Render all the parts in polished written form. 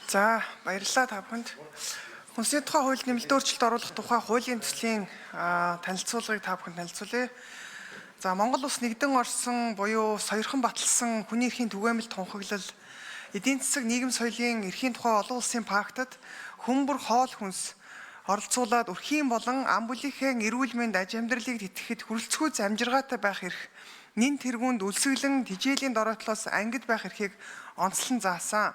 За, баярлалаа та бүхэнд. Хүнсний тухай хуульд нэмэлт өөрчлөлт оруулах тухай хуулийн төслийн танилцуулгыг та бүхэнд танилцуулъя. За, Монгол улс нэгдэн орсон буюу сойрхон баталсан хүний эрхийн түгээмэл тунхаглал, эдийн засаг, нийгэм соёлын эрхийн тухай олон улсын пактад хүн бүр хоол хүнс оролцуулаад өрхийн болон ам бүлийнхээ эрүүл мэнд, аж амьдралыг тэтгэхэд хүрэлцгүү амжиргаатай байх эрх, нэн тэргуунд өлсгөлэн тэжээлийн дороотлоос ангид байх эрхийг онцлон заасан.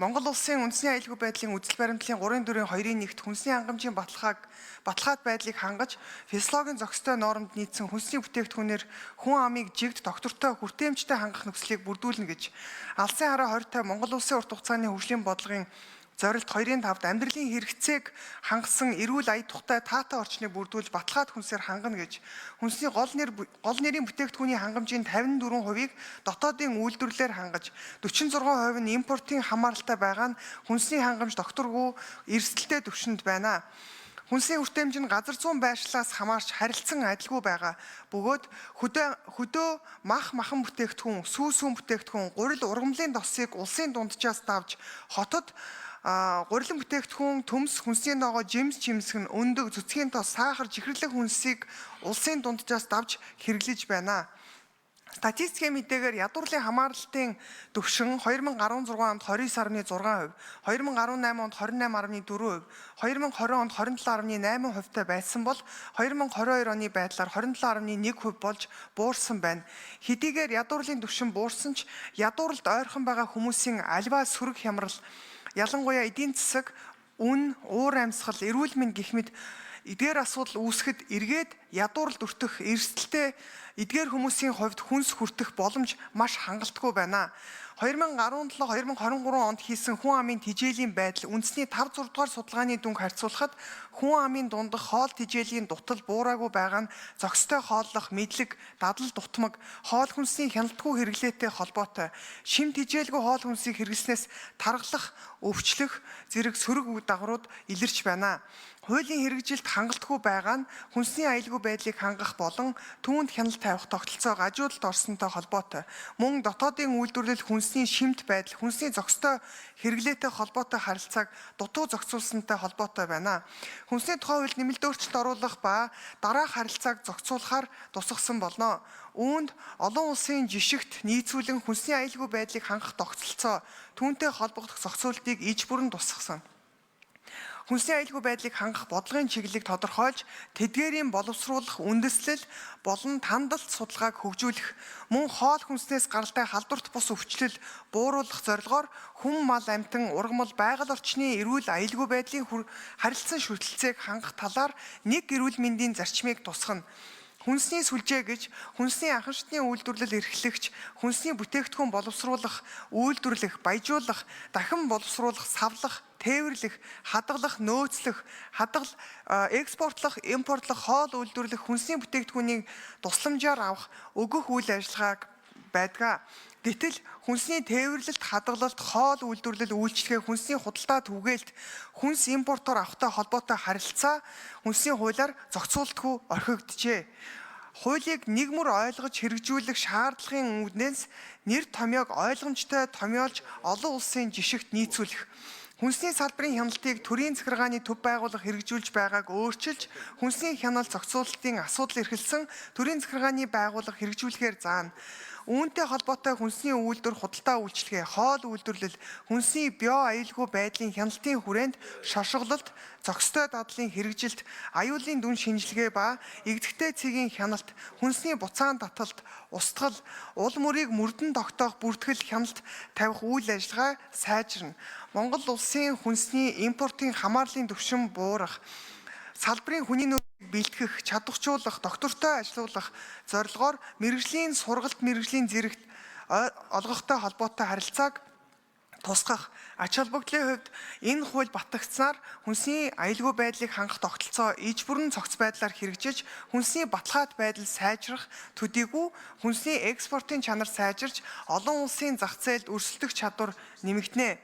Монгол улсын үндэсний аюулгүй байдлын үзэл баримтлалын 3-4-ийн 2-ын 1-т хүнсний хангамжийн баталгаат байдлыг хангаж, физиологийн зохистой нормд нийцсэн хүнсний бүтээгдэхүүнээр хүн амыг жигд, доктортой, хүртээмжтэй хангах нөхцөлийг бүрдүүлнэ гэж, алсын хараа 20 50 Монгол улсын урт хугацааны хөгжлийн бодлогын зорилт 2-ын 5-д амьдралын хэрэгцээг хангасан эрүүл ая тухтай таатай орчныг бүрдүүлж баталгаат хүнсээр хангана гэж, хүнсний гол нэрийн бүтээгдэхүүний хангамжийн 54%-ийг дотоодын үйлдвэрлэлээр хангаж, 46% нь импортын хамааралтай байгаа нь хүнсний хангамж докторгүй эрсдэлтэй түвшинд байна. Хүнсний хүртээмж нь газар зүүн байршлаас хамаарч харилцан адилгүй байгаа. Бөгөөд хөдөө мах махан бүтээгдэхүүн, сүү сүүн бүтээгдэхүүн, гурил ургамлын тосыг улсын дунджаас давж, хотод гурилан бүтээгдэхүүн, төмс, хүнсний ногоо, жимс, жимсгэн, өндөг, цэцгийн тос, сахар, чихэрлэг хүнсийг улсын дунджаас давж хэрэглэж байна. Статистикийн мэдээгээр ядуурлын хамааралтын түвшин 2016 онд 29.6%, 2018 онд 28.4%, 2020 онд 27.8%-тай байсан бол 2022 оны байдлаар 27.1% болж буурсан байна. Хэдийгээр ядуурлын түвшин буурсан ч ядууралд ойрхон байгаа хүмүүсийн аливаа сөрөг хямрал, ялангуяа эдийн засаг, үн, уур амьсгал, эрүүл мэнд гэх мэт эдгээр асуудал үүсгэхэд эргээд ядууралд өртөх эрсдэлтэй эдгээр хүмүүсийн хувьд хүнс хүртэх боломж маш хангалтгүй байна. 2017 2023 онд хийсэн хүн амын тэжээлийн байдал үндэсний 5 6 дугаар судалгааны дүнг харьцуулахад хүн амын дундах хоол тэжээлийн дутал буураагүй байгаа нь зохистой хооллох мэдлэг, дадал дутмаг, хоол хүнсний хяналтгүй хэрэглээтэй холбоотой. Шим тэжээлгүй хоол хүнсийг хэрэглэснээс таргалах, өвчлөх зэрэг сөрөг үр дагаврууд илэрч байна. Хуулийн хэрэгжилт хангалтгүй байгаа нь хүнсний аюулгүй байдлыг хангах болон түүнд хяналт тавих тогтолцоо гажуудалд орсонтой холбоотой. Мөн дотоодын үйлдвэрлэл хүнсний шимт байдал, хүнсний зохистой хэрэглээтэй холбоотой харилцааг дутуу зохицуулсантай холбоотой байна. Хүнсний тухай хууль нэмэлт өөрчлөлт оруулах ба дараах харилцааг зохицуулахаар тусгасан болно. Үүнд олон улсын жишгт нийцүүлэн хүнсний аюулгүй байдлыг хангах тогтолцоо, түүнтэй холбогдох зохицуултыг иж бүрэн тусгасан. Хүнсний аюулгүй байдлыг хангах бодлогын чиглэлийг тодорхойлж, тэдгээрийн боловсруулах үндэслэл болон тандалт судалгааг хөгжүүлэх, мөн хоол хүнснээс гаралтай халдварт бус өвчлөл бууруулах зорилгоор хүн, мал амьтан, ургамал, байгаль орчны эрүүл аюулгүй байдлын харилцан шүтэлцээг хангах талаар нэг эрүүл мэндийн зарчмыг тусгана. Хүнсний сүлжээ гэж хүнсний анхан шатны үйлдвэрлэл эрхлэгч, хүнсний бүтээгдэхүүн боловсруулах, үйлдвэрлэх, баяжуулах, дахин боловсруулах, савлах, тээвэрлэх, хадгалах, нөөцлөх, экспортлох, импортлох, хоол үйлдвэрлэх, хүнсний бүтээгдэхүүнийг тусламжаар авах, өгөх үйл ажиллагааг байдаг. Гэтэл хүнсний тээвэрлэлт, хадгалалт, хоол үйлдвэрлэл, үйлчилгээ, хүнсний худалдаа түгээлт, хүнс импортоор авахтай холбоотой харилцаа хүнсний хуулиар зохицуулдаггүй орхигджээ. Хуулийг нэг мөр ойлгож хэрэгжүүлэх шаардлагын үүднээс нэр томьёог ойлгомжтой томьёолж олон улсын жишгт нийцүүлэх, хүнсний салбарын хяналтыг төрийн захиргааны төв байгууллага хэрэгжүүлж байгааг өөрчилж, хүнсний хяналт зохицуулалтын асуудал эрхэлсэн төрийн захиргааны байгууллага хэрэгжүүлэхээр заана. Үүнтэй холбоотой хүнсний үйлдвэр, худалдаа үйлчилгээ, хоол үйлдвэрлэл, хүнсний био аюулгүй байдлын хяналтын хүрээнд шошгололт, зохистой дадлын хэрэгжилт, аюулын дүн шинжилгээ ба эгдэхтэй цэгийн хяналт, хүнсний буцаан таталт, устгал, уул мөрийг мөрдөн тогтоох бүртгэл хяналт тавих үйл ажиллагаа сайжирна. Монгол улсын хүнсний импортын хамаарлын түвшин буурах, салбарын хүний нөөцийг бэлтгэх, чадварчуулах, доктортой ажилуулах зорилгоор мэргэжлийн сургалт, мэргэжлийн зэрэгт олгохтой холбоотой харилцааг тусгах. Ач холбогдлын хувьд энэ хууль батлагдсанаар хүнсний аюулгүй байдлыг хангах тогтолцоо иж бүрэн цогц байдлаар хэрэгжиж, хүнсний баталгаат байдал сайжрах төдийгүй хүнсний экспортын чанар сайжирч, олон улсын зах зээлд өрсөлдөх чадвар нэмэгдэнэ.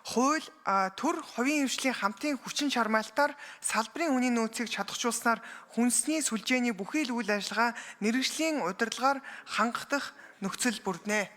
Хууль төр хувийн хвшлийн хамтын хүчин чармайлтаар салбарын хүний нөөцийг чадахжуулснаар хүнсний сүлжээний бүхий л үйл ажиллагаа мэргэжлийн удирдлагаар хангагдах нөхцөл бүрднэ.